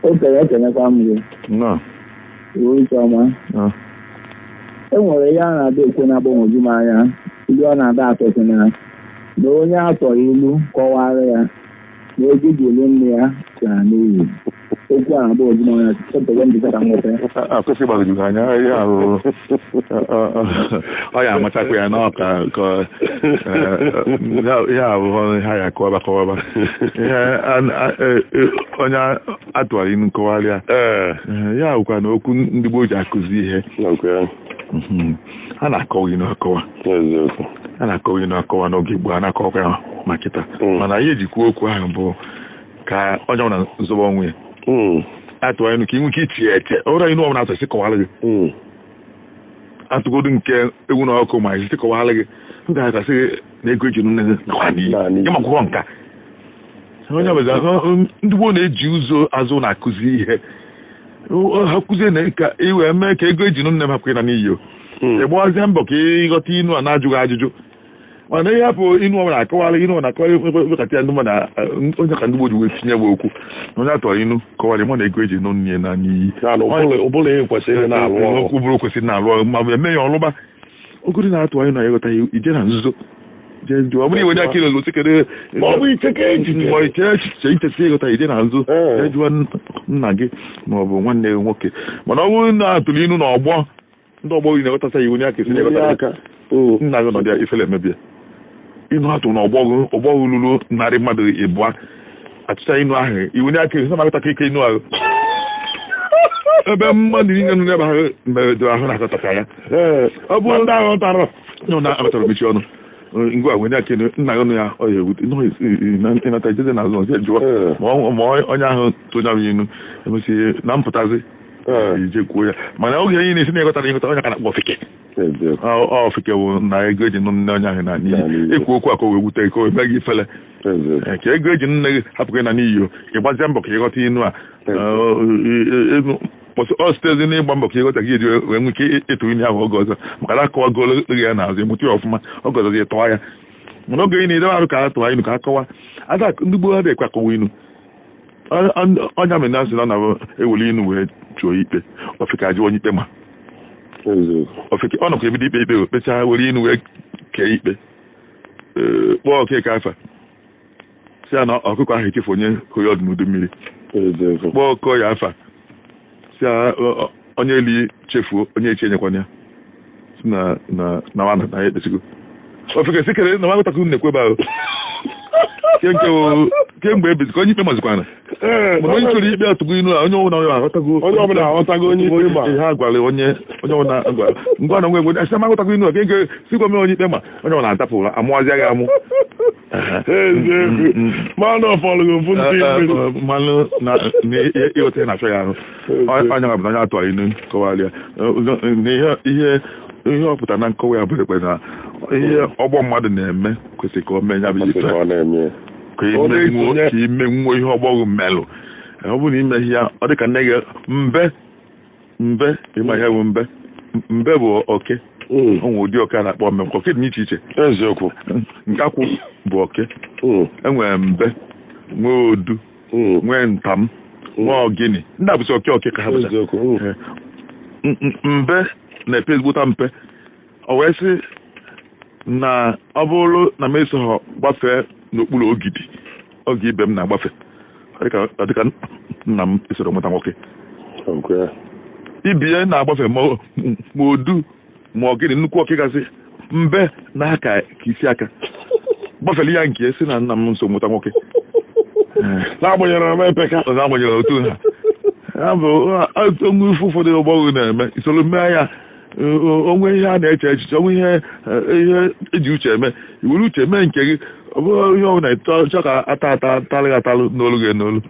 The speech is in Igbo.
Okenye, ekenekwa m gị. Nnọọ. Uhuruchi ọma. Ah. E nwere ihe a na-ada ekwu na-agbagwoju m anya, ndị ọ na-ada atọsị na onye atọrọ ilu kọwara ya na ego ji elu nne ya lara n'iyi. Okwu a na-agbagwoju m anya, chọpụtakwa njikọ ka m nweta. Akwụsị gbagwoju gị anya ihe ahụ, ọ ya amachakwa ya na ọ ka ihe ahụ ha ya kọwaba kọwaba ihe onye atụgharị inu kọwarịa. Ya bụkwa na okwu ndị gboo ji akụzi ihe. A na-akọwa inu akọwa. A na-akọwa inu akọwa n'oge gboo, a na-akọwa ya ma kịta. Mana ihe ejikwa okwu ahụ bụ ka onye ọbụla zọba onwe ya. Atụgharị inu ka ị nwee ike iche eche ọrụ inu ọbụla atụ esi kọwara gị. Atụgodu nke ewu na ọkụ ma esi kọwara gị, m ga-akasị gị na ego eji nne gị nakwa n'iyi. Ịmakwụkwọ nka onye ọbụla ndị gboo na-eji ụzọ azụ na-akụzi ihe ha kụzie na ka ị wee mee ka ego eji nne m hapụ ịna n'iyi. Ị gbawazie mbọ ka ịghọta inu a na-ajụghị ajụjụ, mana ihe hapụ inu ọbụla akọwara inu ọbụla akọwara ekwekọta ya ndị mmadụ onye ka ndị gboo ji wee tinye bụ okwu na onye atọrọ inu kọwara ịma na ego eji nụ nne na n'iyi. Okwu bụrụ kwesịrị na-alụ ọrụ ma eme ya ọlụba ogori na-atụ anyị na ịghọta ya ije na nzuzo jee jụọ, ọ bụrụ iwe onye aka ilelu sikere ma ọ bụ icheke echiche ma iche echiche ichesi ịghọta, ije na nzu jee jụọ nna gị ma ọ bụ nwanne gị nwoke. Mana ọ bụrụ na atụrụ inu na ọgbọ ndị ọgbọ gị na-eghọtacha iwu onye aka esi na-eghọta nna gị nọdụ ya ifele emebie inu atụ na ọgbọ gị, ọgbọ gị lụrụ 100 mmadụ ịbụa atụcha inu ahụ, iwu onye aka esi na-aghọta ike inu ahụ ebe mmadụ niile nọ n'ebe ahụ mere ahụ na-akọtacha ya. Ọ bụrụ ndị ahụ tara na abatara mechi ọnụ ngwa wee aka nna gị nụ ya, ọ ya ewute ịnata ijeze n'azụ ọzọ jụọ ma onye ahụ tụnya m inu emesi na mpụtazi ije kwuo ya. Mana oge anyị na-esi na-ịghọtara ịghọta onye ka na-akpọ ofeke, ofeke bụ na ego eji nụ nne onye ahụ na n'iyi. Ekwu okwu a ka o wee wute ka o mee gị ifele ka ego eji nne gị hapụ gị na n'iyi, ịgbazia mbọ ka ịghọta inu a ọ sitezi n'ịgba mbọ ka ịghọta gị eji wee nwee ike ịtụ inu ahụ oge ọzọ, maka na akọwagolo gị ya n'azụ, ịmụta ya ọfụma oge ọzọ gị tụọ ya. Mana oge ị na-edebe arụ ka a tụọ inu ka akọwa ada ndị gboo adịghị ekwe akọwa inu. Ọnya mere na nsị na na-eweli inu wee chụọ ikpe ofeke ajụ onye ikpe ma ofeke ọ nọkwa ebido ikpe ikpe kpechaa were inu wee kee ikpe, kpọọ okeke afa si ya na ọkụkọ ahụ echefu onye koye ọdụ n'udu mmiri, kpọọ ọkọ ya afa si ya onye eli chefuo onye echi enyekwana ya si na na na na ya ekpesigo. Ofeke si kere na nwatakịrị na-ekwe ebe ahụ kemgbe ebezi ka onye ikpe mazikwana, mana onye chọrọ ikpe atụgo inu a onye ọbụla aghọtago onye ọbụla aghọtago onye ikpe ma ha gwara onye onye ọbụla gwara ngwa na nwe egwe asị aghọtago inu a ka ege sikwa mee onye ikpe ma onye ọbụla adapụrụ amụazịa gị amụ. Mmanụ ọfọlụ ofu ntị mmiri mmanụ na ịghọta na-achọ ya ahụ onye ọbụla onye atụrụ inu kọwara ya na ihe ihe ọ pụtara na nkọwa ya bụ ekpe na ihe ọgbọ mmadụ na-eme kwesịrị ka o mee ya bụ ife ka ime nwuo ihe ọgbọ gị melụ. Ọ bụrụ na imeghị ya ọ dị ka nne gị mbe mbe ịma ihe bụ mbe mbe bụ oke onwe ụdị oke a na-akpọ mbe oke dị n'iche iche. Eziokwu. Nkakwụ bụ oke, enwere mbe, nwee odu, nwee ntam, nwee ogini, ndị a bụsị oke oke ka ha bụcha. Mbe na-epe ezigbota mpe, o wee sị na ọ bụrụ na m esoghị gbafee n'okpuru ogidi oge ibe m na-agbafe ọ dịka nna m esoro nweta nwoke ibie na-agbafe ma odu ma ogini nnukwu oke gasị mbe na-aka ka isi aka gbafere ya nke si na nna m nso nweta nwoke n'agbanyeghị na epeka n'agbanyeghị otu ha ya bụ onwe ife ụfọdụ ọgbọghọ na-eme isoro mee ya onwe ihe a na-eche echiche onwe ihe ihe eji uche eme iwere uche mee nke gị, ọ bụrụ ihe ọbụla chọọ ka ata ata atalụ gị atalụ n'olu gị n'olu.